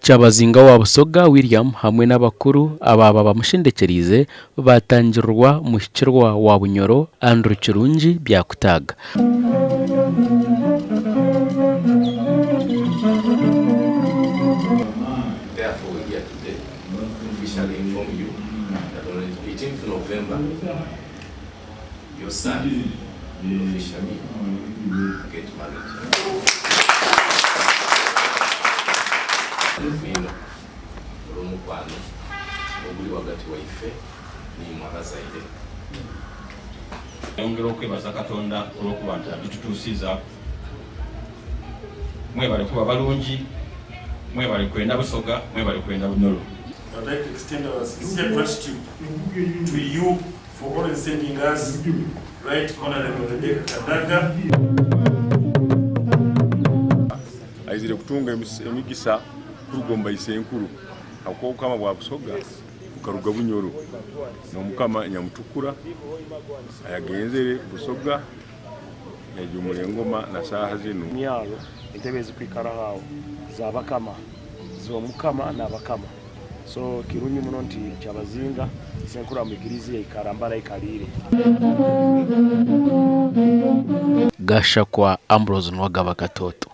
Kyabazinga wa Busoga William hamwe n'abakuru abaaba bamushendekyereize baatangirirwa muhikirwa wa Bunyoro Andrew Kirungi Byakutaaga. Therefore we here today to officially inform you that on the 18th November your son will officially get married. Bwino olw'omukwano oguli wagati waife niimwe abazaire. Nyongera okwebaza Katonda olw'okuba nti agitutuusiizaaku. Mwebale kuba balungi, mwebale kwenda Busoga, mwebale kwenda Bunyoro. I would like to extend our sincere gratitude to you for always sending us Right Honorable Rebecca Kadaga. Aizire kutunga emigisa kuruga omu baisenkuru ahabw'okuba obukama bwa Busoga bukaruga Bunyoro n'Omukama Nyamutukura ayagenzere Busoga yajumura engoma na saaha zinu. Myaro entebe ezikwikaraho aho zabakama zomukama nabakama so kirungi muno nti Kyabazinga isenkuru amwikirize yaikara mbara aikariire. Gashakwa Ambrose Nuwagaba Katooto.